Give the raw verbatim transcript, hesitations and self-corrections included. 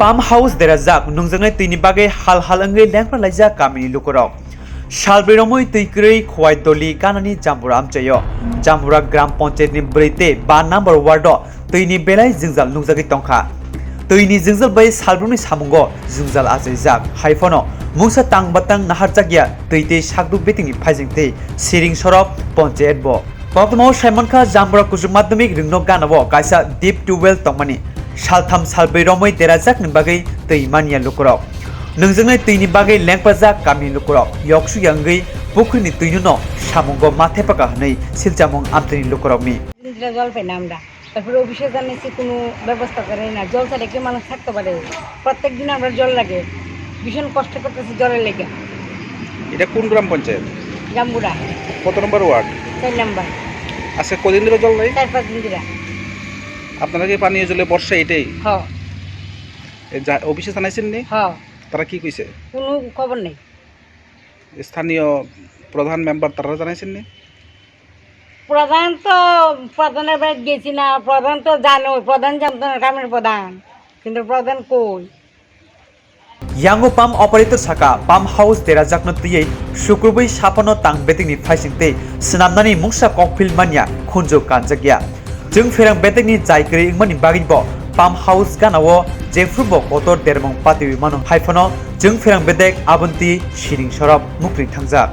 Pump house derajak nungjaknai twini bagwi hal hal wngwi lengpra laijak kamini lukurok. Salbrwi romwi twi kwrwi Khowai Doli ganani Jambura amchaio. Jambura Gram Panchayat ni brwi tei ba number ward o twini belai jwngjal nungjagwi tongkha. Twini jwngjal bai salbrumni samungo jwngjal achaijak. Haiphano mungsa tang batang naharjakya twi tei sakduk betingni phaijing tei siring sorok panchayat bo. Koktwmao saimankha Jambura Kuchuk Madhyamik Ringnok ganao kaisa deep tubewell tongmani. Saltham salbrwi romwi derajakni bagwi twi manya lukurok. Nungjaknai twini bagwi lengpajak kamini lukurok. Yoksukya wngwi pukhrini twino samungo ma thepaka hwnwi silchamung amtwini lukurokni. Indra jol paina amra. তারপরে অফিসে জানাইছি, কোনো ব্যবস্থা করে না। জল ছাড়া কি মানুষ থাকতে পারে? প্রত্যেক দিন আমরা জল লাগে, ভীষণ কষ্ট করতেছি জলের লেগে। এটা কোন গ্রাম পঞ্চায়েত? জাম্বুরা। কত নম্বর ওয়ার্ড? চার নম্বর। আচ্ছা, কদিন ধরে জল নেই? চার পাঁচ দিন ধরে। আপনারা কি পানীয় জলে বর্ষা এটাই? হ। এ, যা-, অফিসে জানাইছেন নি? হ। তারা কি কইছে? কোনো খবর নেই। স্থানীয় প্রধান মেম্বার তারা জানাইছেন নি? প্রধান তো, প্রধানের বাড়িত গেছি না, প্রধান তো জানো, প্রধান জানতো না, গ্রামের প্রধান, কিন্তু প্রধান কই? Yango pump operator saka pump house derajakno twiwi sukrubwi saphano tang betekni phaising tei swnamnani mungsa kokphil manya khunju kanjakya. Chwng pherang betekni jai kwrwi wngmani bagwibo pump house ganao jephrubo kotor dermung patiwi mano, haiphano chwng pherang betek aboni twi siring sorok mukri thangjak.